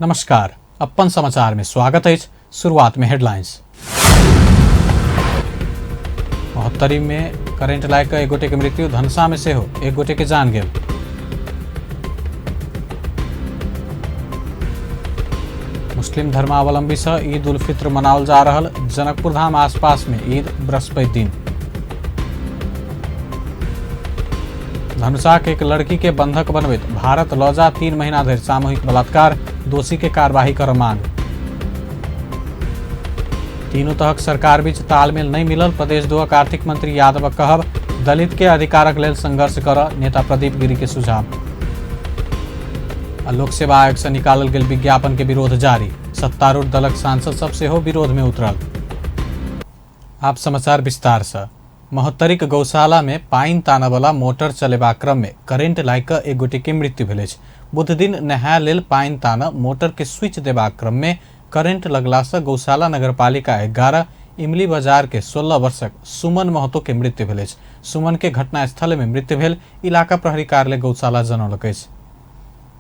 नमस्कार, अपन समाचार में स्वागत है। शुरुआत में हेडलाइंस। महोत्तरी में करेंट लागि कऽ एक गोटे के मृत्यु, धनुषा में सेहो एक गोटे के जान गेल। मुस्लिम धर्मावलंबी से ईद उल फित्र मनाओल जा रहल, जनकपुर धाम आसपास में ईद बृहस्पति दिन। धनुषा के एक लड़की के बंधक बनबैत भारत लऽ जा 3 महीना धरि सामूहिक बलात्कार, दोषी के कार्यवाही कर मांग। तीनू तहक सरकार बीच तालमेल नहीं मिलल, प्रदेश 2 आर्थिक मंत्री यादवक कहब, दलित के अधिकारक लेल संघर्ष कर, नेता प्रदीप गिरी के सुझाव। आ लोक सेवा आयोग से निकालल गेल विज्ञापन के विरोध जारी, सत्तारूढ़ दलक सांसद सब सेहो विरोध में उतरल। आप समाचार विस्तार से। महोत्तरीक गौशाला में पानि तानयवला मोटर चलेबाक क्रम में करेंट लागि कऽ एक गोटे के मृत्यु भेल अछि। बुधदिन नहाय लेल पानि तानऽ मोटर के स्विच देबाक क्रम में करेंट लगला से गौशाला नगरपालिका 11 इमली बाजार के 16 वर्षक सुमन महतो के मृत्यु भेल अछि। सुमन के घटनास्थल में मृत्यु भेल इलाका प्रहरी कार्यालय गौशाला जनौलक अछि।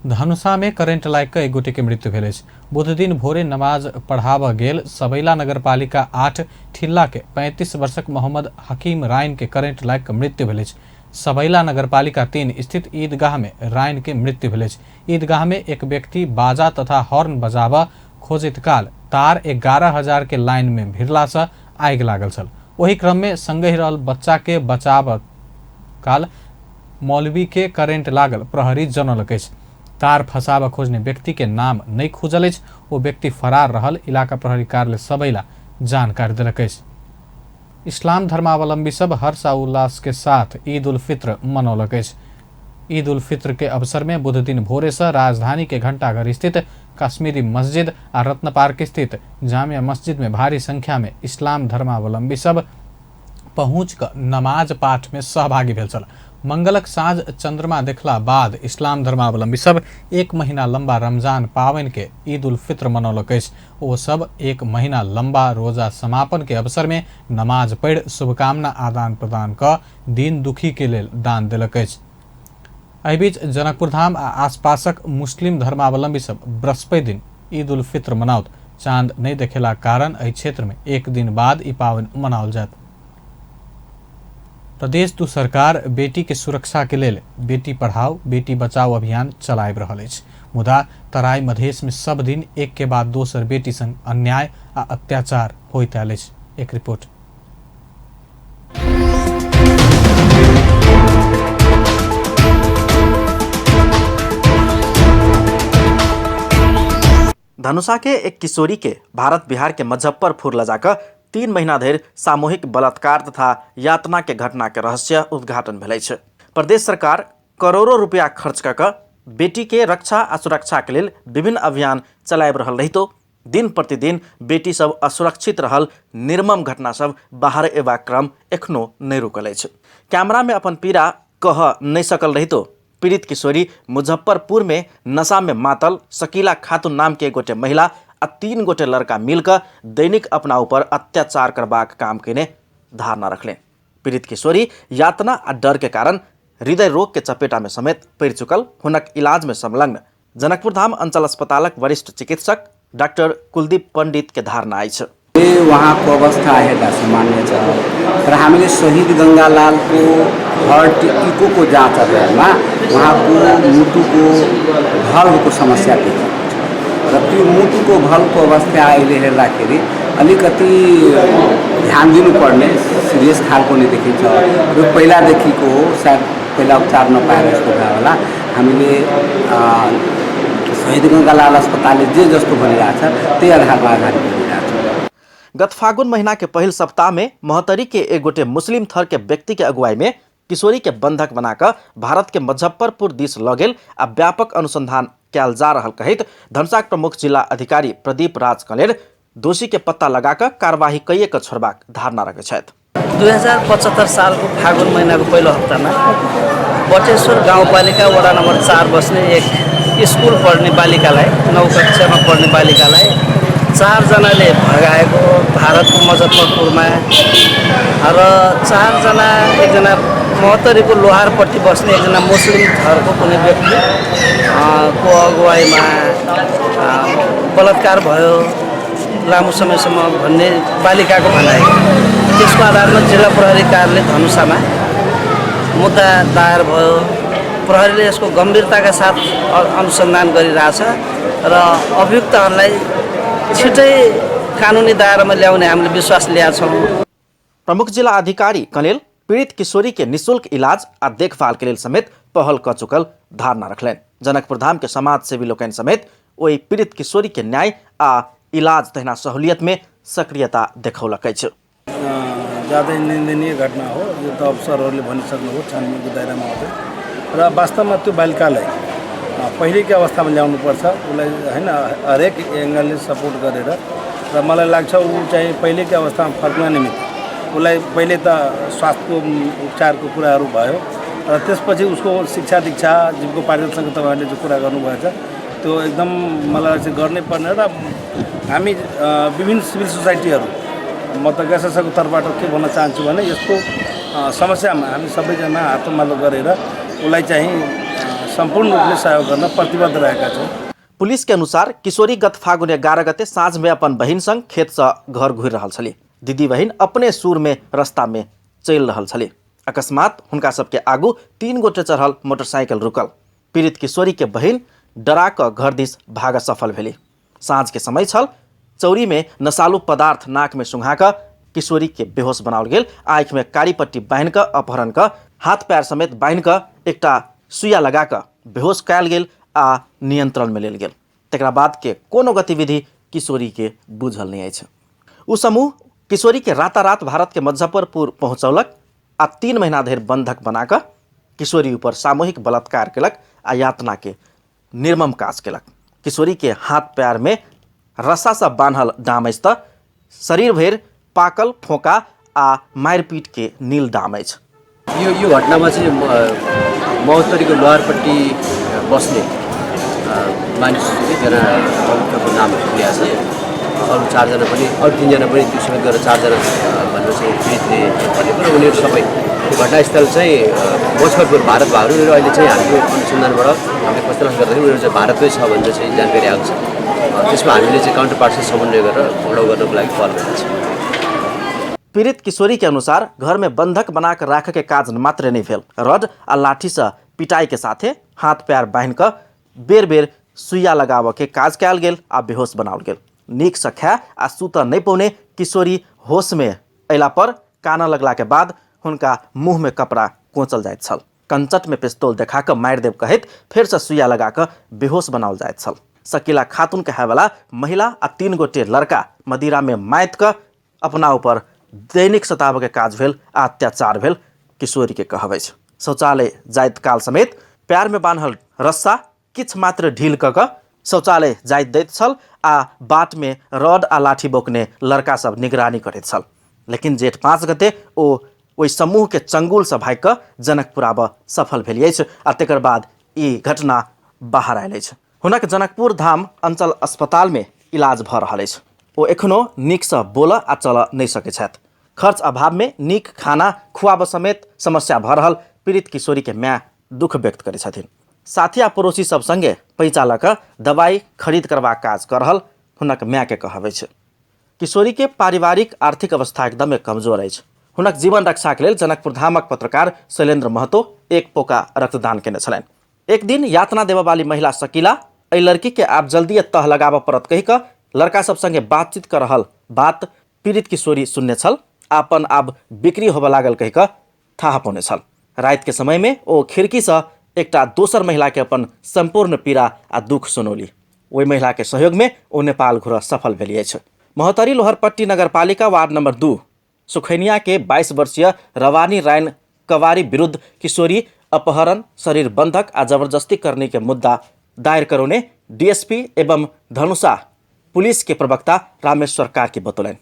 धनुषा में करेंट लागि कऽ एक गोटे के मृत्यु भेल अछि। बुधदिन भोरे नमाज पढ़ाबऽ गेल सबैला नगरपालिका 8 ठिल्ला के 35 वर्षक मोहम्मद हकीम राइन के करेंट लागि कऽ मृत्यु भेल अछि। सबैला नगरपालिका 3 स्थित ईदगाह में राइन के मृत्यु भेल अछि। ईदगाह में एक व्यक्ति बाजा तथा हॉर्न बजाबऽ खोजैत काल तार 11,000 के लाइन में भिड़ला से आगि लागल छल। ओहि क्रम में संगहि रहल बच्चा के बचाबऽ काल मौलवी के करेंट लागल प्रहरी जनौलक अछि। तार फंसाबऽ खोजने व्यक्ति के नाम नहीं खुजल अछि, ओ व्यक्ति फरार रहल इलाका प्रहरी कार्यालय सबैला जानकारी देलक अछि। इस्लाम धर्मावलंबी सब हर्ष आ उल्लास के साथ ईद उल फित्र मनौलक अछि। ईद उल फित्र के अवसर में बुधदिन भोरे से राजधानी के घंटाघर स्थित कश्मीरी मस्जिद आ रत्न पार्क स्थित जामिया मस्जिद में भारी संख्या में इस्लाम धर्मावलंबी सब पहुँच कऽ नमाज पाठ में सहभागी भेल छल। मंगलक साँझ चंद्रमा देखला बाद इस्लाम धर्मावलंबी सब 1 महीना लंबा रमजान पाबनि के ईद उल फित्र मनौलक अछि। ओ सब 1 महीना लंबा रोजा समापन के अवसर में नमाज पढ़ि शुभकामना आदान प्रदान कऽ दीन दुखी के लेल दान देलक अछि। एहि बीच जनकपुर धाम आ आसपासक मुस्लिम धर्मावलंबी सब बृहस्पति दिन ईद उल फित्र मनाओत। चांद नहीं देखेला कारण एहि क्षेत्र में 1 दिन बाद ई पाबनि मनाओल जायत। प्रदेश 2 सरकार बेटी के सुरक्षा के लेल बेटी पढ़ाओ बेटी बचाओ अभियान चलाबि रहल अछि। मुदा तराई मधेश में सब दिन एक के बाद दोसर बेटी संग अन्याय आ अत्याचार होइत आयल अछि। एक रिपोर्ट। धनुषा के एक किशोरी के भारत बिहार के मुजफ्फरपुर ल जाकर 3 महीना धरि सामूहिक बलात्कार तथा यातना के घटना के रहस्य उद्घाटन भेल अछि। प्रदेश सरकार करोड़ों रुपया खर्च कऽ कऽ बेटी के रक्षा आ सुरक्षा के लेल विभिन्न अभियान चलाबि रहल रहितो दिन प्रतिदिन बेटी सब असुरक्षित रहल निर्मम घटना सब बाहर अयबाक क्रम एखनो नहि रुकल अछि। कैमरा में अपन पीड़ा कह नहि सकल रहितो पीड़ित किशोरी मुजफ्फरपुर में नशा में मातल शकीला खातून नाम के एक गोटे महिला आ 3 गोटे लड़का मिलकर दैनिक अपना ऊपर अत्याचार करबाक काम केने धारणा रखले। पीड़ित किशोरी यातना आ डर के कारण हृदय रोग के चपेटा में समेत पड़ि चुकल हुनक इलाज में संलग्न जनकपुर धाम अंचल अस्पतालक वरिष्ठ चिकित्सक डॉक्टर कुलदीप पंडित के धारणा अछि। उहाँको अवस्था हेर्दा सामान्य छ तर हामीले शहीद गङ्गालालको हार्ट इकोको जाँच अध्ययनमा उहाँको मुटुको भल्भको समस्या देखिएको छ र त्यो मुटुको भल्भको अवस्था अहिले हेर्दाखेरि अलिकति ध्यान दिनुपर्ने सिरियस खालको नै देखिन्छ। र पहिलादेखिको हो, सायद पहिला उपचार नपाएर यस्तो भयो होला। हामीले शहीद गङ्गालाल अस्पतालले जे जस्तो भनिरहेछ त्यही आधारमा अगाडि बढिरहेको छ। गत फागुन महीना के पहिल सप्ताह में महोत्तरी के एक गोटे मुस्लिम थर के व्यक्ति के अगुवाई में किशोरी के बंधक बनाकर भारत के मुजफ्फरपुर दिस लऽ गेल आ व्यापक अनुसंधान कयल जा रहल कहैत धनुषाक प्रमुख जिला अधिकारी प्रदीप राज कलेर दोषी के पत्ता लगाकर कार्यवाही कइए कऽ छोड़बाक धारणा रखैत छथि। 2075 सालको फागुन महिनाको पहिलो हप्तामा बटेश्वर गाउँपालिका वडा नम्बर 4 बस्ने एक स्कुल पढ्ने बालिकालाई, 9 कक्षामा पढ्ने बालिकालाई 4 जनाले भगाएको भारतको मुजफ्फरपुरमा र 4 जना, एकजना महोत्तरीको लोहारपट्टि बस्ने एकजना मुस्लिम थरको कुनै व्यक्ति को अगुवाईमा बलात्कार भयो लामो समयसम्म भन्ने बालिकाको भनाइ। त्यसको आधारमा जिल्ला प्रहरी कार्यालय धनुषामा मुद्दा दायर भयो। प्रहरीले यसको गम्भीरताका साथ अनुसन्धान गरिरहेछ र अभियुक्तहरूलाई छिटै कानुनी दायरामा ल्याउने हामीले विश्वास ल्याएको छौँ। प्रमुख जिल्ला अधिकारी कनेल पीड़ित किशोरी के निःशुल्क इलाज आ देखभाल के लेल समेत पहल क चुकल धारणा रखलनि। जनकपुर धाम के समाज सेवी लोकनि समेत ओहि पीड़ित किशोरी के न्याय आ इलाज तहिना सहूलियत में सक्रियता देखौलक अछि। ज्यादै निन्दनीय घटना हो यो त अफसरहरूले भनिसक्नुभयो, छानबिनको दायरामा आउँछ र वास्तवमा त्यो बालिकालाई पहिलेकै अवस्थामा ल्याउनुपर्छ, उसलाई होइन हरेक एङ्गलले सपोर्ट गरेर। र मलाई लाग्छ ऊ चाहिँ पहिलेकै अवस्थामा फर्कन निमित्त उसलाई पहिले त स्वास्थ्यको उपचारको कुराहरू भयो र त्यसपछि उसको शिक्षा दीक्षा जीविकोपार्जनसँग तपाईँहरूले जो कुरा गर्नुभएछ त्यो एकदम मलाई लाग्छ गर्नै पर्ने। र हामी विभिन्न सिभिल सोसाइटीहरू, म त गैससको तर्फबाट के भन्न चाहन्छु भने यस्तो समस्यामा हामी सबैजना हातमालो गरेर उसलाई चाहिँ सम्पूर्ण रूपले सहयोग गर्न प्रतिबद्ध रहेका छौँ। पुलिस के अनुसार किशोरी गत फागुन 11 गते साँझ में अपन बहिन संग खेत से घर घुरि रहल छली। दीदी बहिन अपने सुर में रास्ता में चलि रहल छली। अकस्मात हुनका सबके आगू 3 गोटे चढ़ल मोटरसाइकिल रुकल। पीड़ित किशोरी के बहिन डरा कऽ घर दिस भाग सफल भेली। साँझ के समय छल। चौरी में नशालु पदार्थ नाक में सुंघा कऽ किशोरी के बेहोश बनाओल गेल। आँखि में कारी पट्टी बान्हि कऽ अपहरण कऽ हाथ पैर समेत बान्हि कऽ एकटा सुइया लगा कऽ बेहोश कयल गेल आ नियंत्रण में लेल गेल। तकरा बाद के कोनो गतिविधि किशोरी के बुझल नहि अछि। ओ समूह किशोरी के रातारात भारत के मुजफ्फरपुर पहुँचौलक आ 3 महीना धरि बंधक बना कऽ किशोरी ऊपर सामूहिक बलात्कार केलक आ यातना के निर्मम काज केलक। किशोरी के हाथ पैर में रस्सा से बान्हल डाम अछि तऽ शरीर भरि पाकल फोका आ मारिपीट के नील डाम अछि। यो यो घटनामा चाहिँ महोत्तरीको लोहारपट्टि बस्ने मानिस एकजना अभियुक्तको नाम ल्याएको छ। अरू 4जना पनि, अरू 3जना पनि त्यो समेत गरेर 4जना भनेर चाहिँ पीडितले भनेको र उनीहरू सबै त्यो घटनास्थल चाहिँ मुजफ्फरपुर भारत भएको। उनीहरू अहिले चाहिँ हाम्रो अनुसन्धानबाट हामीले खोजतलास गर्दाखेरि उनीहरू चाहिँ भारतमै छ भनेर चाहिँ जानकारी आएको छ। त्यसमा हामीले चाहिँ काउन्टर पार्टसँग समन्वय गरेर पक्राउ गर्नको लागि पहल गरिरहेको छौँ। पीड़ित किशोरी के अनुसार घर में बंधक बनाकर राख के काज मात्र नहीं भेल, रड आ लाठी से पिटाई के साथे हाथ पैर बान्हि कऽ बेर बेर सुइया लगाबऽ के काज कयल गेल आ बेहोश बनाओल गेल। नीक से खाए आ सुतऽ नहि पौने किशोरी होश में अयला पर कानऽ लगला के बाद हुनका मुँह में कपड़ा कोचल जाइत छल। कंचट में पिस्तौल देखा कऽ मारि देब कहैत फेर से सुइया लगा कऽ बेहोश बनाओल जाइत छल। शकीला खातून कहायवला महिला आ 3 गोटे लड़का मदिरा में माति कऽ अपना ऊपर दैनिक सताबऽ के काज भेल आ अत्याचार भेल किशोरी के कहब अछि। शौचालय जाइत काल समेत पैर में बान्हल रस्सा किछु मात्र ढील कऽ कऽ शौचालय जाइत दैत छल आ बाट में रड आ लाठी बोकने लड़का सब निगरानी करैत छल। लेकिन जेठ 5 गते ओ ओहि समूह के चंगुल से भागि कऽ जनकपुर आबऽ सफल भेल अछि आ तकर बाद ई घटना बाहर आयल अछि। हुनक जनकपुर धाम अंचल अस्पताल में इलाज भऽ रहल अछि। ओ एखनो नीकसँ बोलऽ आ चलऽ नहि सकैत छथि। खर्च अभाव में नीक खाना खुआबऽ समेत समस्या भऽ रहल पीड़ित किशोरी के माय दुख व्यक्त करै छथिन। साथी आ पड़ोसी सब संगे पैसा लऽ कऽ दवाई खरीद करबाक काज कऽ रहल हुनक माय के कहब अछि। किशोरी के पारिवारिक आर्थिक अवस्था एकदमे कमजोर अछि। हुनक जीवन रक्षा के लेल जनकपुर धामक पत्रकार शैलेंद्र महतो 1 पोका रक्तदान केने छलनि। एक दिन यातना देबऽ वाली महिला शकीला एहि लड़की के आब जल्दिए तह लगाबऽ पड़त कहि कऽ लड़का सब संगे बातचीत कऽ रहल बात पीड़ित किशोरी सुनने छल। अपन आब बिक्री होबऽ लागल कहि कऽ थाह पौने छल। राति के समय में ओ खिड़की से एकटा दोसर महिला के अपन संपूर्ण पीड़ा आ दुख सुनौली। ओहि महिला के सहयोग में ओ नेपाल घुरऽ सफल भेली अछि। महोत्तरी लोहरपट्टी नगरपालिका वार्ड नंबर 2 सुखैनिया के 22 वर्षीय रवानी रायन कवारी विरुद्ध किशोरी अपहरण, शरीर बंधक आ जबरदस्ती करने के मुद्दा दायर करौने डीएसपी एवं धनुषा पुलिस के प्रवक्ता रामेश्वर कार्की बतौलनि।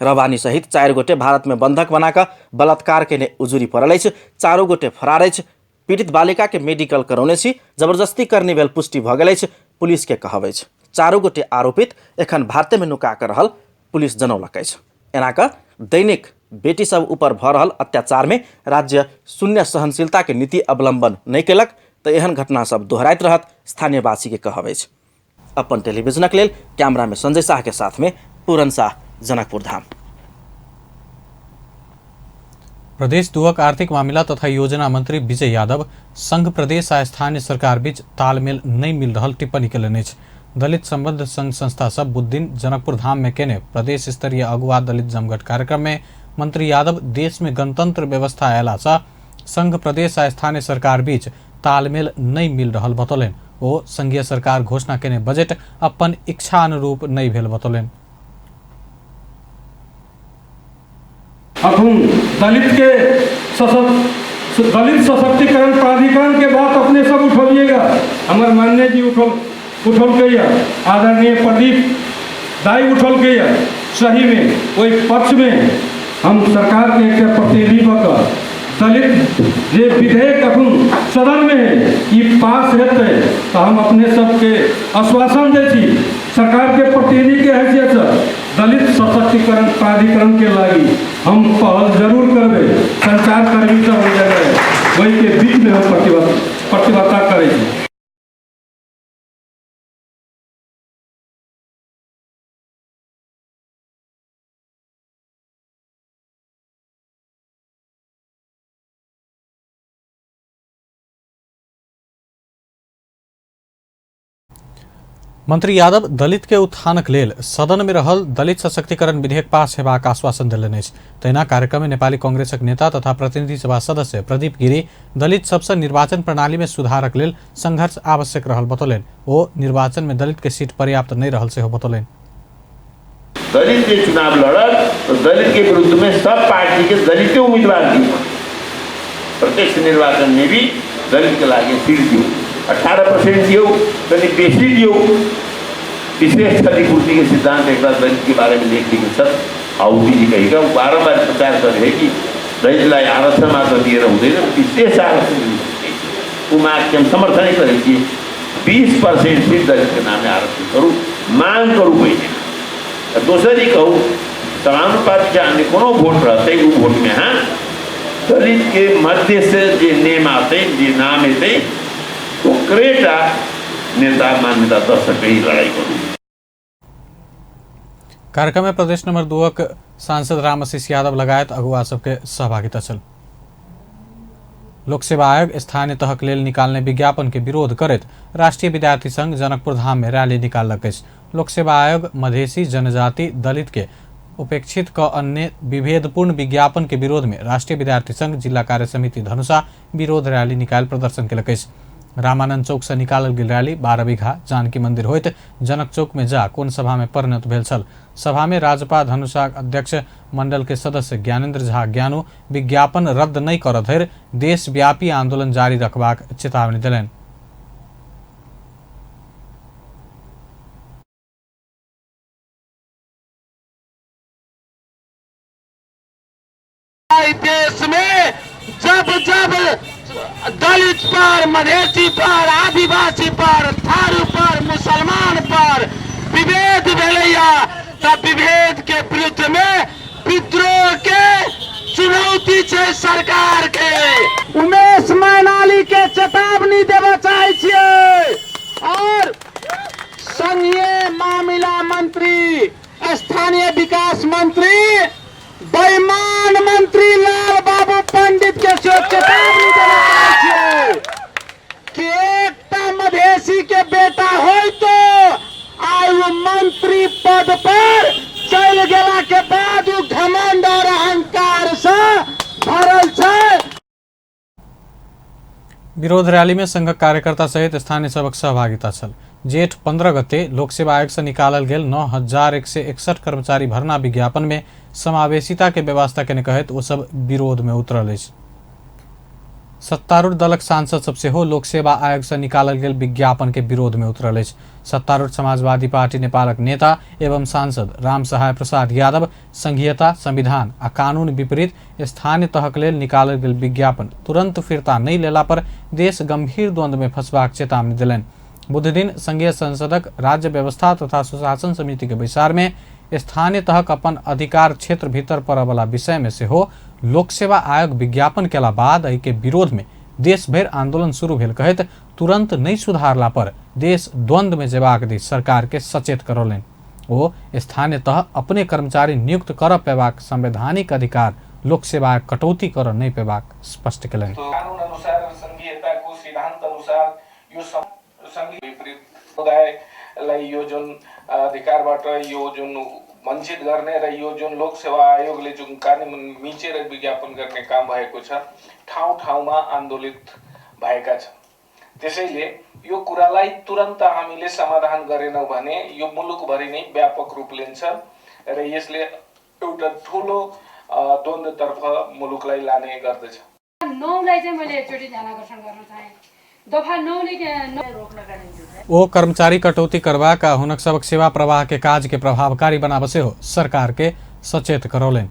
रवानी सहित 4 गोटे भारत में बंधक बनाकर बलात्कार केने उजुरी पड़ल अछि। 4 गोटे फरार अछि। पीड़ित बालिका के मेडिकल करौने छी, जबरदस्ती करने भेल पुष्टि भऽ गेल अछि पुलिस के कहब अछि। 4 गोटे आरोपित एखन भारते में नुका कऽ रहल पुलिस जनौलक अछि। एना कऽ दैनिक बेटी सब ऊपर भऽ रहल अत्याचार में राज्य शून्य सहनशीलता के नीति अवलंबन नहि केलक तऽ एहन घटना सब दोहराइत रहत स्थानीयवासी के कहब अछि। अपन टेलीविजनक लेल कैमरा में संजय शाह के साथ में पूरन शाह, जनकपुर धाम। प्रदेश दुहक आर्थिक मामिला तथा योजना मंत्री विजय यादव संघ प्रदेश आ स्थानीय सरकार बीच तालमेल नहीं मिल रहल टिप्पणी केलनि अछि। दलित संबद्ध संघ संस्था सब बुधदिन जनकपुर धाम में केने प्रदेश स्तरीय अगुआ दलित जमघट कार्यक्रम में मंत्री यादव देश में गणतंत्र व्यवस्था अयला सँ संघ प्रदेश आ स्थानीय सरकार बीच तालमेल नहीं मिल रहल बतौलनि। ओ संघीय सरकार घोषणा केने बजट अपन इच्छा अनुरूप नहीं भेल बतौलनि। अखन दलित के सशक्त दलित सशक्तिकरण प्राधिकरण के बात अपने सब उठौलिएगा, हमार मान्य जी उठौलकै, आदरणीय प्रदीप दाई उठौलकै। सही में ओहि पक्ष में हम सरकार के एक प्रतिनिधि भऽ कऽ दलित जे विधेयक अखन सदन में है ई पास हेतै तऽ हम अपने सबके आश्वासन दै छी, सरकार के प्रतिनिधि के हैसियत से दलित सशक्तिकरण प्राधिकरण के लागि हम पहल जरूर करबै। संचारकर्मी सब हो जाए वही के बीच में हम प्रतिबद्धता करै छी। मंत्री यादव दलित के उत्थानक लेल सदन में रहल दलित सशक्तिकरण विधेयक पास हेबाक आश्वासन देलनि अछि। तहिना कार्यक्रम में नेपाली कांग्रेसक नेता तथा प्रतिनिधि सभा सदस्य प्रदीप गिरी दलित सबसँ निर्वाचन प्रणाली में सुधारक लेल संघर्ष आवश्यक रहल बतौलनि। ओ निर्वाचन में दलित के सीट पर्याप्त नहीं रहल सेहो बतौलनि। दलित के चुनाव लड़त तो दलित के विरुद्ध में सब पार्टी के दलित उम्मीदवार दियो, प्रत्यक्ष निर्वाचन में भी दलित के लागि सीट दियो, 18% दियो, कनि बेसी दियो। विशेष क्षतिपूर्ति के सिद्धांत एक बार दलित के बारे में लेख लिखे सर आउदी जी कहिएगा, वो बारम्बार प्रचार कर रहे कि दलितलाई आरक्षण मात्र दिएर हुँदैन, विशेष आरक्षण दिनु। ऊ माग हम समर्थनै करै छी, 20% सीट दलित के नामले आरक्षण करू, मांग करू पहिले। दोसर ई कहू, समानुपातिक अन्य कोनो भोट रहतै ऊ भोटमे अहाँ दलित के मध्य से जे नेम आतै, जे नाम एतै, ओकरेटा नेता मान्यता दऽ सकै लड़ाई करू। कार्यक्रम में प्रदेश नंबर 2 के सांसद रामआशीष यादव लगायत अगुआ सबके सहभागिता छल। लोक सेवा आयोग स्थानीय तहक लेल निकालने विज्ञापन के विरोध करैत राष्ट्रीय विद्यार्थी संघ जनकपुर धाम में रैली निकाललक अछि। लोक सेवा आयोग मधेसी जनजाति दलित के उपेक्षित क अन्य विभेदपूर्ण विज्ञापन के विरोध में राष्ट्रीय विद्यार्थी संघ जिला कार्य समिति धनुषा विरोध रैली निकाल प्रदर्शन केलक अछि। रामानंद चौक से निकालल गेल रैली 12 बीघा जानकी मंदिर होइत जनक चौक में जा कोन सभा में परिणत भेल छल। सभा में राजपा धनुषा अध्यक्ष मंडल के सदस्य ज्ञानेन्द्र झा ज्ञानू विज्ञापन रद्द नहीं कर धरि देशव्यापी आंदोलन जारी रखबाक चेतावनी देलनि। देश में जब जब दलित पर, मधेसी पर, आदिवासी पर, थारू पर, मुसलमान पर विभेद भेलैया त विभेद के विरुद्ध में विद्रोह के चुनौती छै सरकार के। उमेश मैनाली के चेतावनी देबा चाहै छियै और संघीय मामिला मंत्री, स्थानीय विकास मंत्री, बेईमान मंत्री लाल बाबू पंडित के चेतावनी देना चाहै छियै कि एकटा मधेसी के बेटा होय तो आइ उ मंत्री पद पर चलि गेला के बाद उ घमंड और अहंकार से भरल छै। विरोध रैली में संघक कार्यकर्ता सहित स्थानीय सबक सहभागिता छल। जेठ 15 गते लोक सेवा आयोग से निकालल गेल 9161 कर्मचारी भर्ना विज्ञापन में समावेशिता के व्यवस्था केने कहैत ओ सब विरोध में उतरल अछि। सत्तारूढ़ दलक सांसद सब सेहो लोक सेवा आयोग से निकालल गेल विज्ञापन के विरोध में उतरल अछि। सत्तारूढ़ समाजवादी पार्टी नेपालक नेता एवं सांसद रामसहाय प्रसाद यादव संघीयता, संविधान आ कानून विपरीत स्थानीय तहक लेल निकालल गेल विज्ञापन तुरंत फिर्ता नहि लेला पर देश गंभीर द्वंद्व में फंसबाक चेतावनी देलनि। बुधदिन संघीय संसदक राज्य व्यवस्था तथा सुशासन समिति के बैसार में स्थानीय तहक अपन अधिकार क्षेत्र भीतर पड़यवला विषय में सेहो लोक सेवा आयोग विज्ञापन केला बाद एहि के विरोध में देश भरि आंदोलन शुरू भेल कहैत तुरंत नहि सुधारला पर देश द्वंद्व में जेबाक दिस सरकार के सचेत करौलनि। ओ स्थानीय तह अपने कर्मचारी नियुक्त कर पेबाक संवैधानिक अधिकार लोक सेवा कटौती कर नहि पेबाक स्पष्ट केलनि। कानुन अनुसार संघीयताको सिद्धान्त अनुसार यो संघीय विपरीत समुदायलाई यो जुन अधिकारबाट यो जुन वञ्चित गर्ने र यो जुन लोक सेवा आयोगले जुन कानुन मिचेर विज्ञापन गर्ने काम भएको छ, ठाउँ ठाउँमा आन्दोलित भएका छन्। त्यसैले यो कुरालाई तुरन्त हामीले समाधान गरेनौँ भने यो मुलुकभरि नै व्यापक रूप लिन्छ र यसले एउटा ठुलो द्वन्द्वतर्फ मुलुकलाई लाने गर्दछ। 9लाई चाहिँ मैले एकचोटि ध्यान आकर्षण गर्न चाहे। दफा 9ले ओ कर्मचारी कटौती करबाक आ हुनक सबक सेवा प्रवाह के काज के प्रभावकारी बनाबऽ सेहो सरकार के सचेत करौलनि।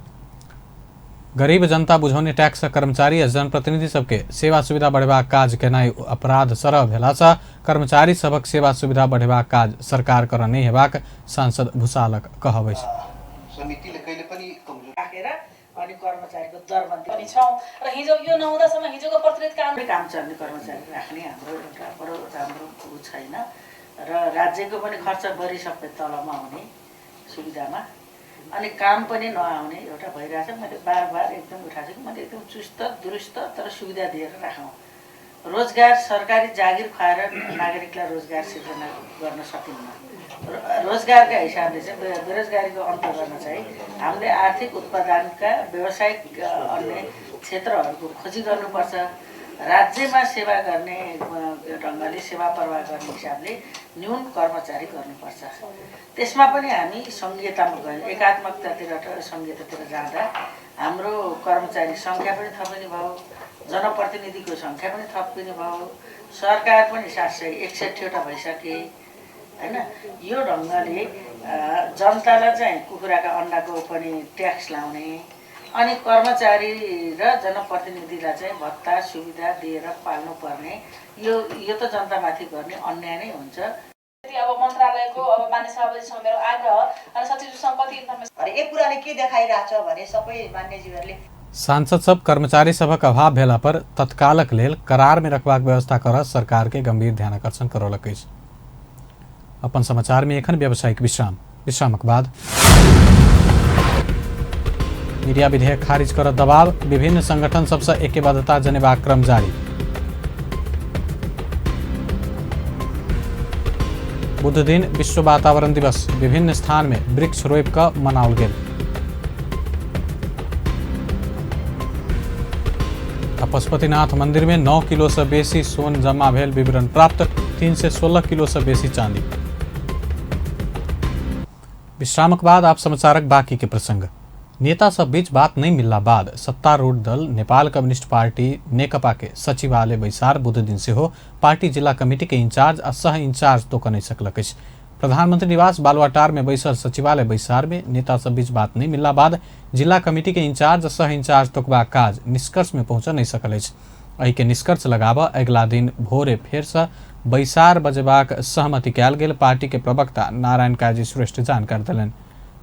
गरीब जनता बुझौने टैक्स कर्मचारी आ जनप्रतिनिधि सबके सेवा सुविधा बढ़ेबाक काज केनाइ अपराध सरह भेलासँ कर्मचारी सबक सेवा सुविधा बढ़ेबाक काज सरकार कर नहि हेबाक सांसद भूषालक कहब अछि। समितिले कहिले पनि कमजोर राखेर अनि कर्मचारीको दरमा पनि छौं र हिजो यो नहुँदासम्म हिजोको प्रचलित काम चल्ने कर्मचारी राख्ने हाम्रो एउटा बडो राम्रो उ छैन र राज्यको पनि खर्च बढी सबै तलमा हुने सुविधामा अनि काम पनि नआउने एउटा भइरहेछ। मैले बार बार एकदम उठाएको छु, मैले एकदम चुस्त दुरुस्त तर सुविधा दिएर राखौँ। रोजगार सरकारी जागिर खुवाएर नागरिकलाई रोजगार सिर्जना गर्न सकिन्न। रोजगारका हिसाबले चाहिँ बेरोजगारीको अन्त गर्न चाहिँ हामीले आर्थिक उत्पादनका व्यावसायिक अन्य क्षेत्रहरूको खोजी गर्नुपर्छ। राज्यमा सेवा गर्ने ढङ्गले सेवा प्रवाह गर्ने हिसाबले न्यून कर्मचारी गर्नुपर्छ। त्यसमा पनि हामी सङ्घीयतामा गयौँ, एकात्मकतातिर सङ्घीयतातिर जाँदा हाम्रो कर्मचारी सङ्ख्या पनि थपिने भयो, जनप्रतिनिधिको सङ्ख्या पनि थपिने भयो, सरकार पनि 761वटा भइसके हैन। यो ढङ्गले जनतालाई चाहिँ कुखुराका अन्डाको पनि ट्याक्स लाउने अनि कर्मचारी र जनप्रतिनिधिलाई चाहिँ भत्ता सुविधा दिएर पाल्नुपर्ने यो यो त जनतामाथि गर्ने अन्याय नै हुन्छ। अब मन्त्रालयको अब मान्य सभापतिसँग मेरो आग्रह अनि सचिवसँग कति इन्फर्मेसन एक कुराले के देखाइरहेछ भने सबै मान्यज्यूहरूले सांसद सब कर्मचारी सभक अभाव भेला पर तत्कालक लेल करार में रखबाक व्यवस्था कर सरकार के गंभीर ध्यानाकर्षण करौलक अछि। अपन समाचार में एखन व्यावसायिक विश्राम, विश्रामक बाद मीडिया विधेयक खारिज कर दबाव, विभिन्न संगठन सबसँ ऐक्यबद्धता जनेबाक क्रम जारी। बुध दिन विश्व वातावरण दिवस, विभिन्न स्थान में वृक्ष रोपि कऽ मनाओल गेल। पशुपतिनाथ मंदिर में 9 किलो से बेसी सोन जमा भेल विवरण प्राप्त, 316 किलो से बेसी चांदी। विश्रामक बाद आप समाचारक बाकी के प्रसंग। नेता सब बीच बात नहीं मिलला बाद सत्तारूढ़ दल नेपाल कम्युनिस्ट पार्टी नेकपा के सचिवालय बैसार बुध दिन सेहो पार्टी जिला कमिटी के इंचार्ज आ सह इंचार्ज तोक नहीं सकलक अछि। प्रधानमंत्री निवास बालुवाटार में बैसल सचिवालय बैसार में नेता सब बीच बात नहीं मिलला बाद जिला कमिटी के इंचार्ज आ सह इंचार्ज तोकबाक काज निष्कर्ष में पहुँच नहीं सकल अछि। एहि के निष्कर्ष लगाबऽ अगिला दिन भोरे फेरसँ बैसार बजेबाक सहमति कयल गेल पार्टी के प्रवक्ता नारायण काजी श्रेष्ठ जानकारी देलनि।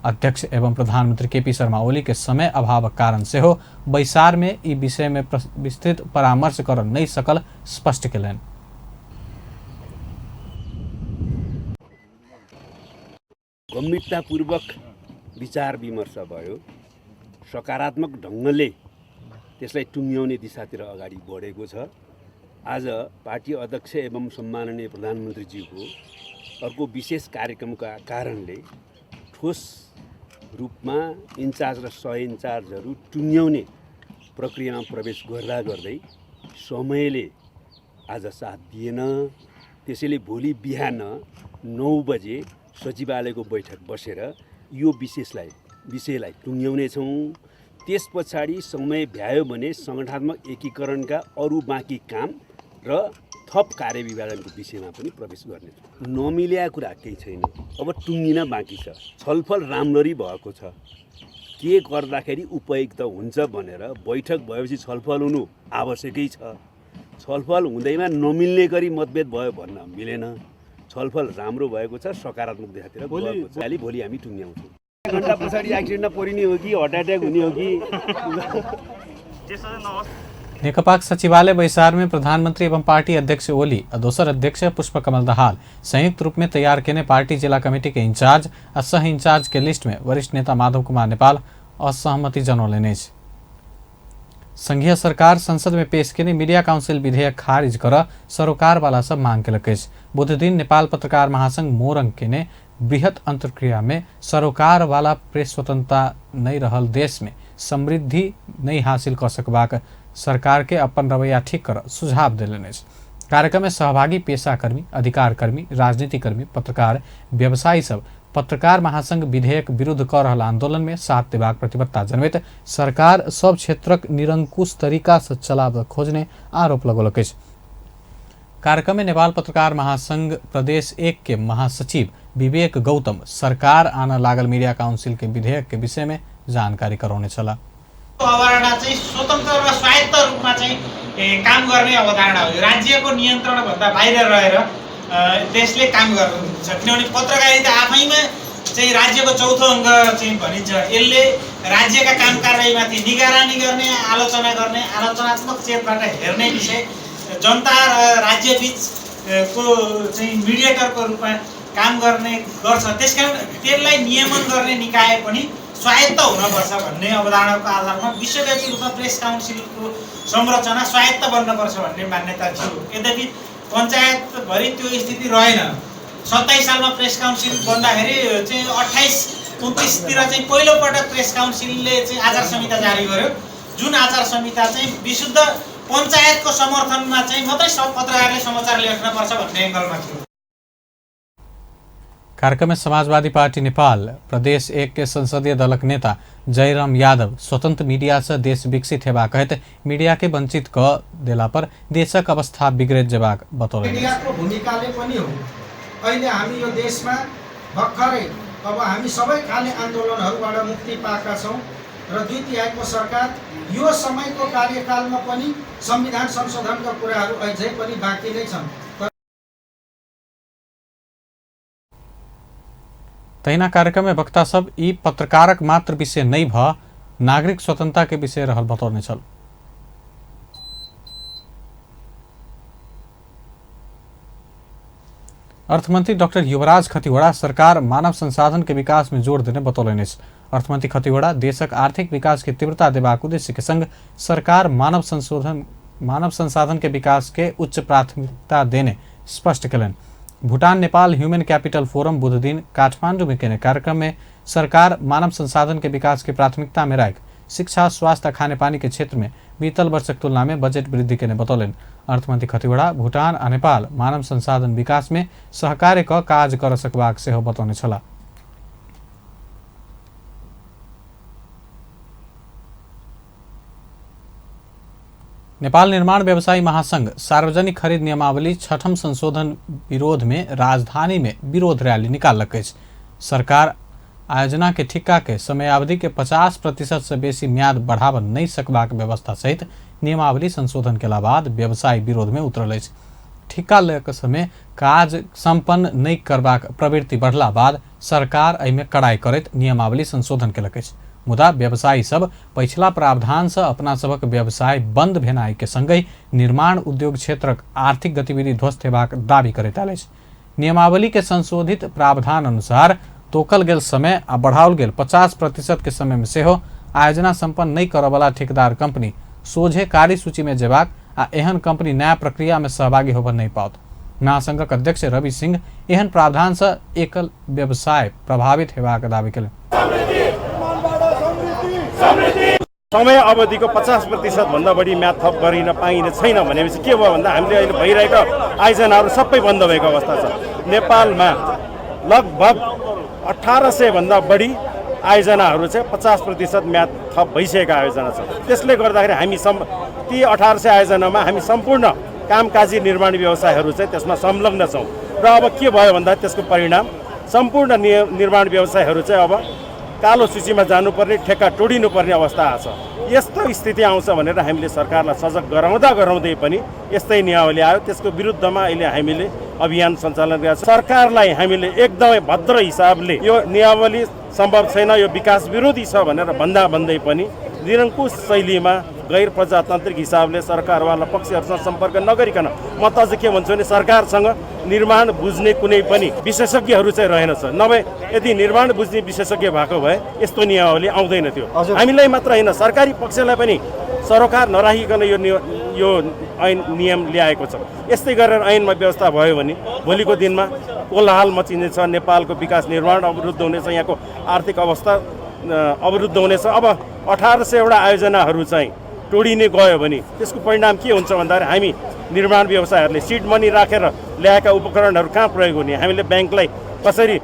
अध्यक्ष एवं प्रधानमंत्री केपी शर्मा ओली के समय अभावक कारण सेहो बैसार में ई विषय में विस्तृत परामर्श कर नहीं सकल स्पष्ट केलनि। गम्भीरतापूर्वक विचार विमर्श भयो, सकारात्मक ढङ्गले त्यसलाई टुङ्ग्याउने दिशातिर अगाडि बढेको छ। आज पार्टी अध्यक्ष एवं सम्माननीय प्रधानमन्त्रीज्यूको अर्को विशेष कार्यक्रमका कारणले ठोस रूपमा इन्चार्ज र सह इन्चार्जहरू टुङ्ग्याउने प्रक्रियामा प्रवेश गर्दा गर्दै समयले आज साथ दिएन। त्यसैले भोलि बिहान 9 बजे सचिवालयको बैठक बसेर यो विषयलाई टुङ्ग्याउनेछौँ। त्यस पछाडि समय भ्यायो भने सङ्गठनात्मक एकीकरणका अरू बाँकी काम र थप कार्यविभाजनको विषयमा पनि प्रवेश गर्नेछौँ। नमिल्या कुरा केही छैन, अब टुङ्गिन बाँकी छ। छलफल राम्ररी भएको छ, के गर्दाखेरि उपयुक्त हुन्छ भनेर बैठक भएपछि छलफल हुनु आवश्यकै छ। छलफल हुँदैमा नमिल्ने गरी मतभेद भयो भन्न मिलेन। छलफल राम्रो भएको छ, सकारात्मक दिशातिर गएको छ। भोलि हामी टुङ्ग्याउँछौँ। घन्टा पछाडि एक्सिडेन्टमा परिने हो कि हार्ट एट्याक हुने हो कि त्यसो चाहिँ नहोस्। नेकपाक सचिवालय बैसार में प्रधानमंत्री एवं पार्टी अध्यक्ष ओली आ दोसर अध्यक्ष पुष्पकमल दाहाल संयुक्त रूप में तैयार केने पार्टी जिला कमेटी के इंचार्ज आ सह इंचार्ज के लिस्ट में वरिष्ठ नेता माधव कुमार नेपाल असहमति जनौलनि अछि। संघीय सरकार संसद में पेश केने मीडिया काउंसिल विधेयक खारिज कर सरोकारवाला सब मांग केलक अछि। बुधदिन नेपाल पत्रकार महासंघ मोरंग केने बृहत अंतर्क्रिया में सरोकारवाला प्रेस स्वतंत्रता नहीं रहल देश में समृद्धि नहीं हासिल कर सकबाक सरकार के अपन रवैया ठीक कर सुझाव देलनि अछि। कार्यक्रम में सहभागी पेशाकर्मी, अधिकारकर्मी, राजनीतिकर्मी, पत्रकार, व्यवसायी सब पत्रकार महासंघ विधेयक विरुद्ध कर रहल आंदोलन में साथ देबाक प्रतिबद्धता जनबैत सरकार सब क्षेत्रक निरंकुश तरीका से चलाबऽ खोजने आरोप लगौलक अछि। कार्यक्रम में नेपाल पत्रकार महासंघ प्रदेश 1 के महासचिव विवेक गौतम सरकार आना लागल मीडिया काउंसिल के विधेयक के विषय में जानकारी करौने छलाह। अवधारणा चाहिँ स्वतन्त्र र स्वायत्त रूपमा चाहिँ काम गर्ने अवधारणा हो। राज्यको नियन्त्रणभन्दा बाहिर रहेर देशले काम गर्छ, किनभने पत्रकारिता आफैमा चाहिँ राज्यको चौथो अङ्ग चाहिँ भनिन्छ। यसले राज्यका काम कारबाहीमाथि निगरानी गर्ने, आलोचना गर्ने, आलोचनात्मक चेतबाट हेर्ने विषय, जनता र राज्यबीच को चाहिँ मिडिएटरको रूपमा काम गर्ने गर्छ। त्यसकारण त्यसलाई नियमन गर्ने निकाय पनि स्वायत्त हुनुपर्छ भन्ने अवधारणाको आधारमा विश्वव्यापी रूपमा प्रेस काउन्सिलको संरचना स्वायत्त बन्नुपर्छ भन्ने मान्यता थियो। यद्यपि पञ्चायतभरि त्यो स्थिति रहेन। 27 सालमा प्रेस काउन्सिल बन्दाखेरि चाहिँ 28-29तिर चाहिँ पहिलोपटक प्रेस काउन्सिलले चाहिँ आचार संहिता जारी गर्यो, जुन आचार संहिता चाहिँ विशुद्ध पञ्चायतको समर्थनमा चाहिँ मात्रै सब पत्रकारले समाचार लेख्नुपर्छ भन्ने एङ्गलमा थियो। कार्यक्रम में समाजवादी पार्टी नेपाल प्रदेश 1 के संसदीय दलक नेता जयराम यादव स्वतंत्र मीडिया से देश विकसित हेबाक कहैत मीडिया के वंचित क देला पर देशक अवस्था बिगड़ैत जेबाक बतौलनि। मीडियाको भूमिकाले पनि हो। अहिले हामी यो देशमा भर्खरै अब हामी सबै खाले आन्दोलनहरूबाट मुक्ति पाएका छौँ र 2/3 को सरकार यो समयको कार्यकालमा पनि संविधान संशोधनका कुराहरू अझै पनि बाँकी नै छन्। तहिना कार्यक्रम में वक्ता सब ई पत्रकारक मात्र विषय नहीं भ नागरिक स्वतंत्रता के विषय रहल बतौने छल। अर्थमंत्री डॉक्टर युवराज खतिवड़ा सरकार मानव संसाधन के विकास में जोर देने बतौलनि अछि। अर्थमंत्री खतिवड़ा देशक आर्थिक विकास के तीव्रता देबाक उद्देश्य के संग सरकार मानव संसाधन के विकास के उच्च प्राथमिकता देने स्पष्ट केलनि। Bhutan Nepal human capital forum बुधदिन काठमांडू में केने कार्यक्रम में सरकार मानव संसाधन के विकास के प्राथमिकता में राखि शिक्षा, स्वास्थ्य, खानेपानी के क्षेत्र में बीतल वर्षक तुलना में बजट वृद्धि केने बतौलनि। अर्थमंत्री खतिवड़ा भूटान आ नेपाल मानव संसाधन विकास में सहकार्य क काज कर सकबाक सेहो बतौने छलाह। नेपाल निर्माण व्यवसायी महासंघ सार्वजनिक खरीद नियमावली 6ठम संशोधन विरोध में राजधानी में विरोध रैली निकाललक अछि। सरकार आयोजना के ठिक्का के समयावधि के 50% से बेसी म्याद बढ़ाव नहीं सकबाक व्यवस्था सहित नियमावली संशोधन के बाद व्यवसायी विरोध में उतरल अछि। ठिक्का लऽ समय काज संपन्न नहीं करबाक प्रवृत्ति बढ़ला बाद सरकार एहिमे कड़ाई करैत नियमावली संशोधन केलक अछि। मुदा व्यवसायी सब पछिला प्रावधान से अपना सबक व्यवसाय बंद भेनाइ के संगहि निर्माण उद्योग क्षेत्रक आर्थिक गतिविधि ध्वस्त हेबाक दावी करैत आयल अछि। नियमावली के संशोधित प्रावधान अनुसार तोकल गेल समय आ बढ़ाओल गेल 50% के समय में सेहो आयोजना संपन्न नहीं करऽवला ठेकेदार कंपनी सोझे कार्यसूची में जेबाक आ एहन कंपनी नया प्रक्रिया में सहभागी होबऽ नहीं पाओत। महासंघक अध्यक्ष रवि सिंह एहन प्रावधान से एकल व्यवसाय प्रभावित हेबाक दावी केलनि। समय अवधिको 50% भन्दा बढी म्याद थप गरिन पाइने छैन भनेपछि के भयो भन्दा हामीले अहिले भइरहेको आयोजनाहरू सबै बन्द भएको अवस्था छ। नेपालमा लगभग 1800 भन्दा बढी आयोजनाहरू चाहिँ 50% म्याद थप भइसकेको आयोजना छ। त्यसले गर्दाखेरि हामी ती 1800 आयोजनामा हामी सम्पूर्ण कामकाजी निर्माण व्यवसायहरू चाहिँ त्यसमा संलग्न छौँ र अब के भयो भन्दा त्यसको परिणाम सम्पूर्ण निर्माण व्यवसायहरू चाहिँ अब कालो सूचीमा जानुपर्ने, ठेक्का तोडिनुपर्ने अवस्था आछ। यस्तो स्थिति आउँछ भनेर हामीले सरकारलाई सजग गराउँदा गराउँदै पनि यस्तै नियमावली आयो। त्यसको विरुद्धमा अहिले हामीले अभियान सञ्चालन गरेका छौँ। सरकारलाई हामीले एकदमै भद्र हिसाबले यो नियमावली सम्भव छैन, यो विकास विरोधी छ भनेर भन्दा भन्दै पनि निरङ्कुश शैलीमा गैर प्रजातान्त्रिक हिसाबले सरकारवाला पक्षहरूसँग सम्पर्क नगरिकन, म त अझ के भन्छु भने सरकारसँग निर्माण बुझ्ने कुनै पनि विशेषज्ञहरू चाहिँ रहेनछ। नभए यदि निर्माण बुझ्ने विशेषज्ञ भएको भए यस्तो नियमावली आउँदैन थियो। हामीलाई मात्र होइन, सरकारी पक्षलाई पनि सरोकार नराखिकन यो ऐन नियम ल्याएको छ। यस्तै गरेर ऐनमा व्यवस्था भयो भने भोलिको दिनमा कोलाहल मचिनेछ, नेपालको विकास निर्माण अवरुद्ध हुनेछ, यहाँको आर्थिक अवस्था अवरुद्ध हुनेछ। अब 1800 वटा आयोजनाहरू चाहिँ तोडिने गयो भने त्यसको परिणाम के हुन्छ भन्दाखेरि हामी निर्माण व्यवसायहरूले सिड मनी राखेर ल्याएका उपकरणहरू कहाँ प्रयोग हुने, हामीले ब्याङ्कलाई कसरी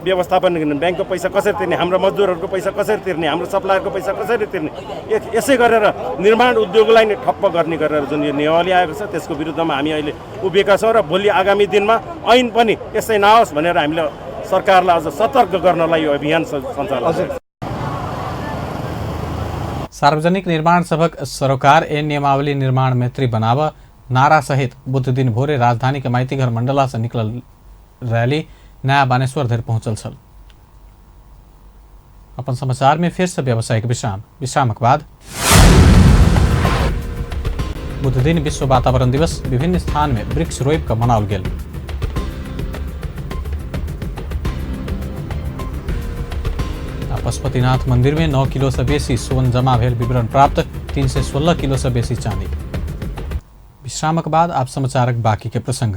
व्यवस्थापन गर्ने, ब्याङ्कको पैसा कसरी तिर्ने, हाम्रो मजदुरहरूको पैसा कसरी तिर्ने, हाम्रो सप्लायरको पैसा कसरी तिर्ने, यसै गरेर निर्माण उद्योगलाई नै ठप्प गर्ने गरेर जुन यो नियमावली आएको छ त्यसको विरुद्धमा हामी अहिले उभिएका छौँ र भोलि आगामी दिनमा ऐन पनि यसै नआओस् भनेर हामीले सरकारलाई अझ सतर्क गर्नलाई यो अभियान सञ्चालन। सार्वजनिक निर्माण सभक सरोकार ए नियमावली निर्माण मैत्री बनाव नारा सहित बुध दिन भोरे राजधानी के माइतीघर मंडला से निकलल रैली नया बानेश्वर धरि पहुंचल छल। अपन समाचार में फिर से व्यावसायिक विश्राम। विश्रामक बाद बुध दिन विश्व वातावरण दिवस विभिन्न स्थान में वृक्ष रोपि कऽ मनाओल गेल। पशुपतिनाथ मंदिर में 9 किलो से बेसी सोन जमा भेल विवरण प्राप्त, 316 किलो से बेसी चांदी। विश्रामक बाद आप समाचारक बाकी के प्रसंग।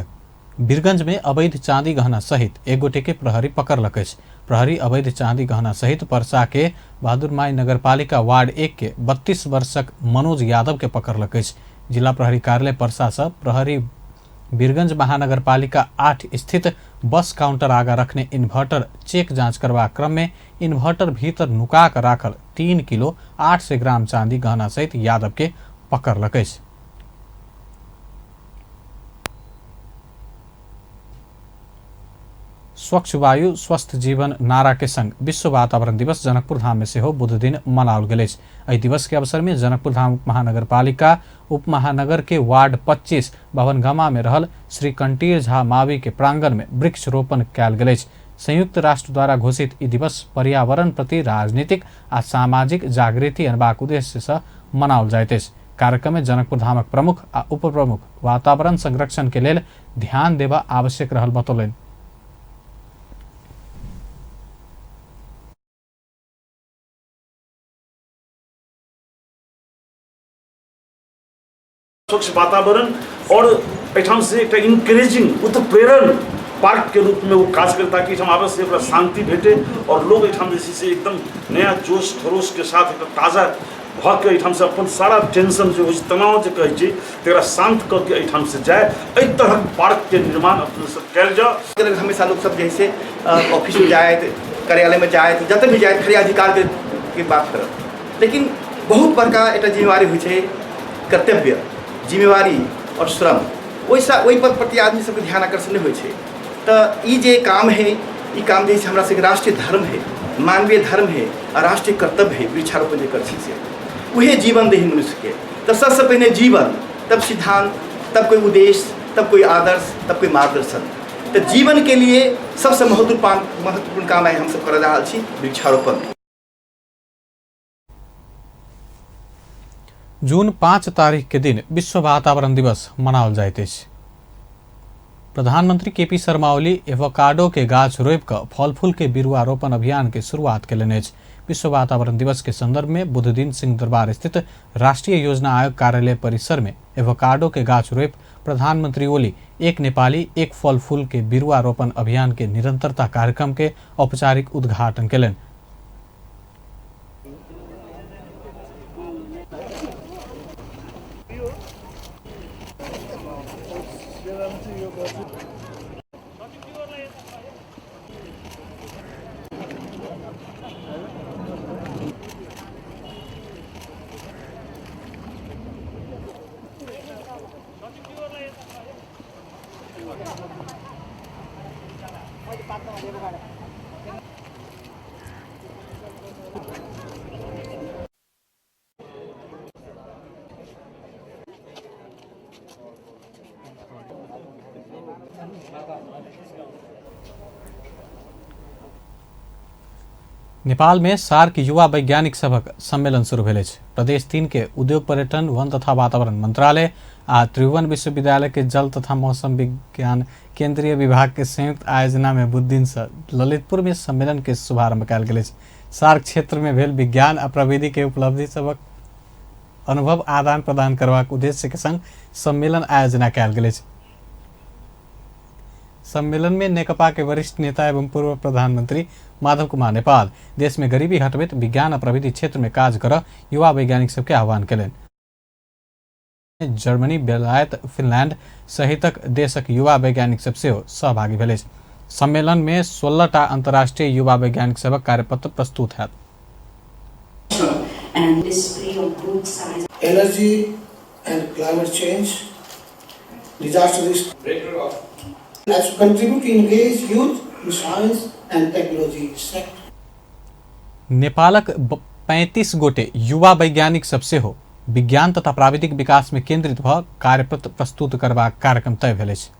बीरगंज में अवैध चांदी गहना सहित एक गोटे के प्रहरी पकड़लक अछि। प्रहरी अवैध चांदी गहना सहित परसा के बहादुरमाई नगरपालिका वार्ड 1 के 32 वर्षक मनोज यादव के पकड़लक अछि। जिला प्रहरी कार्यालय परसा से प्रहरी बीरगंज महानगरपालिका 8 स्थित बस काउंटर आगा रखने इन्वर्टर चेक जांच करवा क्रम में इन्वर्टर भीतर नुका कर राखल 3 किलो 800 ग्राम चांदी गहना सहित यादव के पकड़लक अछि। स्वच्छ वायु स्वस्थ जीवन नारा के संग विश्व वातावरण दिवस जनकपुर धाम में सेहो बुध दिन मनाओल गेल अछि। एहि दिवस के अवसर में जनकपुर धाम महानगरपालिका उपमहानगर के वार्ड 25 भवनगमा में रहल श्री कंटीर झा मावी के प्रांगण में वृक्षरोपण कयल गेल अछि। संयुक्त राष्ट्र द्वारा घोषित ई दिवस पर्यावरण प्रति राजनीतिक आ सामाजिक जागृति अनबाक उद्देश्य से मनाओल जाइत अछि। कार्यक्रम में जनकपुर धामक प्रमुख आ उपप्रमुख वातावरण संरक्षण के लेल ध्यान देबा आवश्यक रहल बतौलनि। स्वच्छ वातावरण और एहिठाम से एक इनकरेजिंग उत्प्रेरण पार्क के रूप में वो काज करे ताकि एहिठाम आबय से शांति भेटे और लोग एहिठाम जे छै से एकदम नया जोश खरोश के साथ एक ताज़ा भऽ के एहिठाम से अपन सारा टेंशन जे होइ छै, तनाव जे कहै छै, तकरा शांत कऽ के एहिठाम से जाय। एहि तरहक पार्क के निर्माण अपने सब कयल जाओ। हमेशा लोग सब जैसे ऑफिस में जाए, कार्यालय में जाए, जतऽ भी जाए खाली अधिकार के बात करत, लेकिन बहुत बड़का एक जिम्मेवारी होइ छै, कर्तव्य, जिम्मेवारी और श्रम, ओहि पर प्रति आदमी सबके ध्यान आकर्षण नहि होइ छै। तऽ ई जे काम है, ई काम जे हमरा सबके राष्ट्रीय धर्म है, मानवीय धर्म है आ राष्ट्रीय कर्तव्य है वृक्षारोपण जे कर छै से उहे जीवन दे मनुष्य के। तऽ सबसँ पहिने जीवन, तब सिद्धांत, तब कोई उद्देश्य, तब कोई आदर्श, तब कोई मार्गदर्शन। तऽ जीवन के लिए सबसँ महत्वपूर्ण काम आइ हमसब कर रहल छी वृक्षारोपण। जून 5 तारीख के दिन विश्व वातावरण दिवस मनाओल जाइत अछि। प्रधानमंत्री केपी शर्मा ओली एवोकाडो के गाछ रोपि कऽ फल फूल के बिरुआ रोपण अभियान के शुरुआत केलनि अछि। विश्व वातावरण दिवस के संदर्भ में बुध दिन सिंहदरबार स्थित राष्ट्रीय योजना आयोग कार्यालय परिसर में एवोकाडो के गाछ रोपि प्रधानमंत्री ओली एक नेपाली एक फल फूल के बिरुआ रोपण अभियान के निरंतरता कार्यक्रम के औपचारिक उद्घाटन केलनि। नेपाल में सार्क युवा वैज्ञानिक सभक सम्मेलन शुरू भेल अछि। प्रदेश 3 के उद्योग पर्यटन वन तथा वातावरण मंत्रालय आ त्रिभुवन विश्वविद्यालय के जल तथा मौसम विज्ञान केंद्रीय विभाग के संयुक्त आयोजना में बुध दिन से ललितपुर में सम्मेलन के शुभारंभ कयल गेल अछि। सार्क क्षेत्र में भेल विज्ञान आ प्रविधि के उपलब्धि सभक अनुभव आदान प्रदान करबाक उद्देश्य के संग सम्मेलन आयोजना कयल गेल अछि। सम्मेलन में नेकपा के वरिष्ठ नेता एवं पूर्व प्रधानमंत्री माधव कुमार नेपाल देश में गरीबी हटबैत विज्ञान आ प्रविधि क्षेत्र में काज कर युवा वैज्ञानिक सबके आह्वान कयलनि। जर्मनी, बेलायत, फिनलैंड सहितक देशक युवा वैज्ञानिक सब सेहो सहभागी भेल अछि। सम्मेलन में 16टा अंतर्राष्ट्रीय युवा वैज्ञानिक सभक कार्यपत्र प्रस्तुत हैत। Energy and climate change, disaster risk, as contribute to engage youth in science and technology sector. नेपालक 35 गोटे युवा वैज्ञानिक सब सेहो विज्ञान तथा प्राविधिक विकास में केंद्रित भ कार्यपत्र प्रस्तुत करबाक कार्यक्रम तय भेल अछि।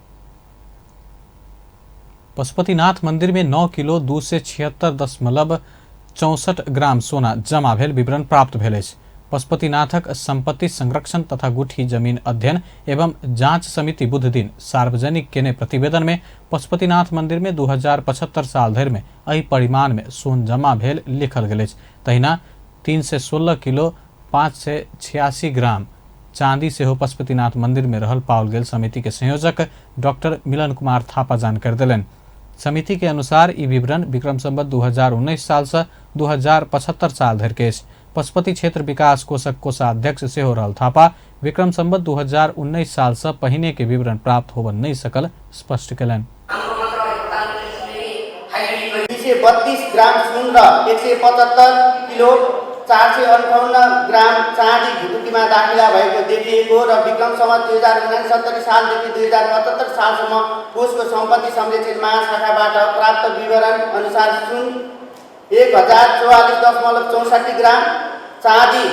पशुपतिनाथ मंदिर में 9 किलो 276.64 ग्राम सोना जमा भेल विवरण प्राप्त भेल अछि। पशुपतिनाथक संपत्ति संरक्षण तथा गुठी जमीन अध्ययन एवं जांच समिति बुध दिन सार्वजनिक केने प्रतिवेदन में पशुपतिनाथ मंदिर में 2075 साल धरि में एहि परिमाण में सोन जमा भेल लिखल गेल अछि। तहिना 316 किलो 586 ग्राम चांदी सेहो पशुपतिनाथ मंदिर में रहल पाओल गेल समिति के संयोजक डॉक्टर मिलन कुमार थापा जानकारी देलनि। समिति के अनुसार ई विवरण विक्रम संवत 2019 साल से 2075 साल धरि के अछि। पशुपति क्षेत्र विकास कोषक कोषाध्यक्ष सेहो रहल थापा विक्रम संवत 2019 साल से पहिने के विवरण प्राप्त होबय नहि सकल स्पष्ट कयलनि। 232 ग्राम सुन र 175 किलो 458 ग्राम चाँदी ढुकुटीमा दाखिला भएको देखिएको र विक्रम संवत 2069 सालदेखि 2075 सालसम्म कोषको सम्पत्ति संरक्षण महाशाखाबाट प्राप्त विवरण अनुसार सुन 1044.64 ग्राम, चाँदी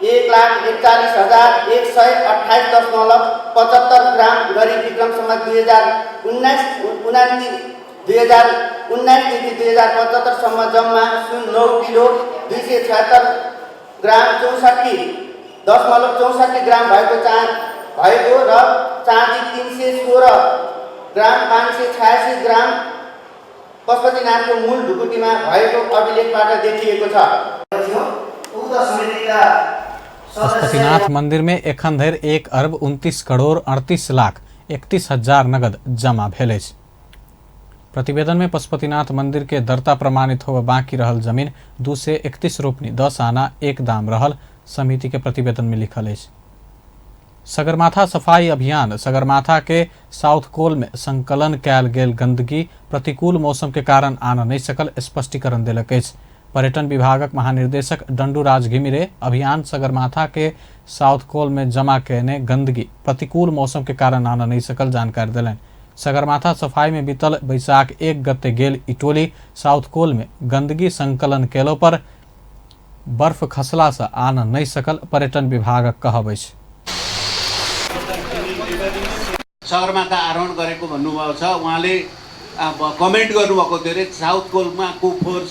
1,41,128.75 ग्राम गरी विक्रम संवत 2019 देखि 2075 सम्म जम्मा सुन 9 किलो 276 ग्राम 64.64 ग्राम भएको र चाँदी 316 ग्राम 586 ग्राम पशुपतिनाथको मूल ढुकुटीमा भएको अभिलेखबाट देखिएको छ। पशुपतिनाथ मंदिर में एखन धरि 1 अरब 29 करोड़ 38 लाख 31 हजार नगद जमा भेल अछि। प्रतिवेदन में पशुपतिनाथ मंदिर के दर्ता प्रमाणित होबय बाकी रहल जमीन 231 रोपनी 10 आना 1 दाम रहल समिति के प्रतिवेदन में लिखल अछि। सगरमाथा सफाई अभियान सगरमाथा के साउथ कोल में संकलन कयल गेल गंदगी प्रतिकूल मौसम के कारण आन नहि सकल स्पष्टीकरण देलक अछि। पर्यटन विभागक महानिर्देशक डंडूराज घिमिरे अभियान सगरमाथा के साउथ कोल में जमा कयने गंदगी प्रतिकूल मौसम के कारण आन नहि सकल जानकारी देलनि। सगरमाथा सफाई में बीतल बैसाख 1 गते गेल इटोली साउथ कोल में गंदगी संकलन केलो पर बर्फ खसला से आन नहि सकल पर्यटन विभागक कहब अछि। सगरमाथा आरोहण गरेको भन्नुभएको छ, उहाँले कमेन्ट गर्नुभएको थियो अरे साउथ कोलमा को फोहोर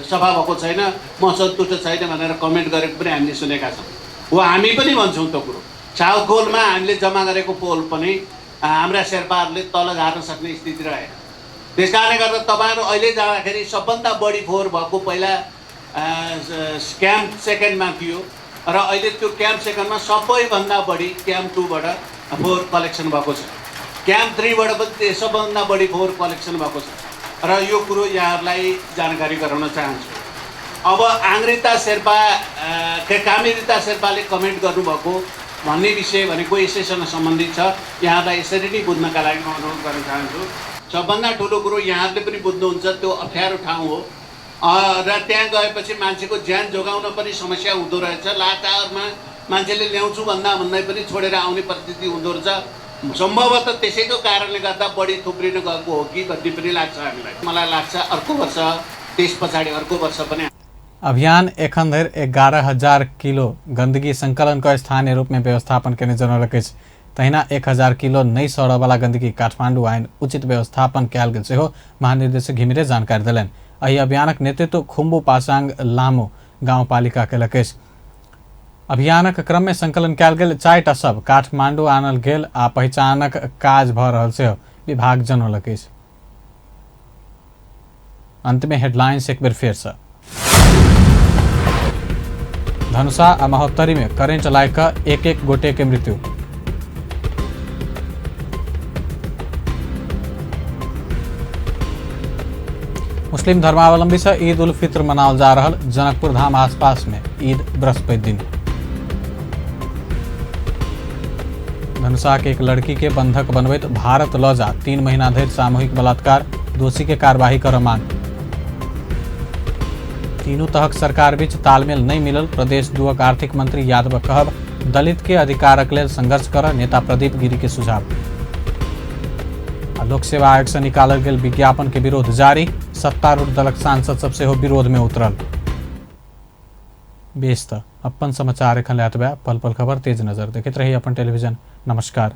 सफा भएको छैन, म सन्तुष्ट छैन भनेर कमेन्ट गरेको पनि हामीले सुनेका छौँ। हो, हामी पनि भन्छौँ त्यो कुरो। साउथ कोलमा हामीले जम्मा गरेको फोहोर पनि हाम्रा शेर्पाहरूले तल झार्न सक्ने स्थिति रहेन। त्यस कारणले गर्दा तपाईँहरू अहिले जाँदाखेरि सबभन्दा बढी फोहोर भएको पहिला क्याम्प सेकेन्डमा थियो र अहिले त्यो क्याम्प सेकेन्डमा सबैभन्दा बढी क्याम्प 2बाट फोहोर कलेक्सन भएको छ, क्याम्प 3बाट पनि सबभन्दा बढी फोहोर कलेक्सन भएको छ र यो कुरो यहाँहरूलाई जानकारी गराउन चाहन्छु। अब आङ्ग्रिता शेर्पा कामिरिता शेर्पाले कमेन्ट गर्नुभएको भन्ने विषय भनेको यसैसँग सम्बन्धित छ। यहाँलाई यसरी नै बुझ्नका लागि म अनुरोध गर्न चाहन्छु। सबभन्दा ठुलो कुरो यहाँहरूले पनि बुझ्नुहुन्छ, त्यो अप्ठ्यारो ठाउँ हो र त्यहाँ गएपछि मान्छेको ज्यान जोगाउन पनि समस्या हुँदो रहेछ। लास्ट आवरमा मान्छेले ल्याउँछु भन्दा भन्दै पनि छोडेर आउने परिस्थिति हुँदो रहेछ। सम्भवतः त्यसैको कारणले गर्दा बढी थुप्रिन गएको हो कि भन्ने पनि लाग्छ हामीलाई। मलाई लाग्छ अर्को वर्ष, त्यस पछाडि अर्को वर्ष पनि। अभियान एखन धरि 11,000 किलो गंदगी संकलन क स्थानीय रूप में व्यवस्थापन केने जनौलक अछि। तहिना 1,000 किलो नहि सड़यवला गंदगी काठमांडू आनि उचित व्यवस्थापन कयल गेल सेहो महानिर्देशक घिमिरे जानकारी देलनि। एहि अभियानक नेतृत्व खुम्बू पासांग लामो गाउँपालिका केलक अछि। अभियानक क्रम में संकलन कयल गेल 4टा शव काठमांडू आनल गेल आ पहिचानक काज भऽ रहल सेहो विभाग जनौलक अछि। अंत में हेडलाइंस एक बेर फेर से। धनुषा आ महोत्तरी में करेंट लागि कऽ एक गोटे के मृत्यु। मुस्लिम धर्मावलंबी से ईद उल फित्र मनाओल जा रहल जनकपुर धाम आसपास में ईद बृहस्पति दिन। धनुषा के एक लड़की के बंधक बनबैत भारत लऽ जा 3 महीना धरि सामूहिक बलात्कार, दोषी के कार्यवाही कर मांग। तीनू तहक सरकार बीच तालमेल नहीं मिलल, प्रदेश दुअक आर्थिक मंत्री यादव कहब दलित के अधिकारक लेल संघर्ष कर, नेता प्रदीप गिरी के सुझाव। लोक सेवा आयोग से निकालल गेल विज्ञापन के विरोध जारी, सत्तारूढ़ दलक सांसद सब सेहो विरोध में उतरल। बेस त अपन समाचार एखन एतबे। पल पल खबर तेज नजर देखैत रही अपन टेलीविजन। नमस्कार।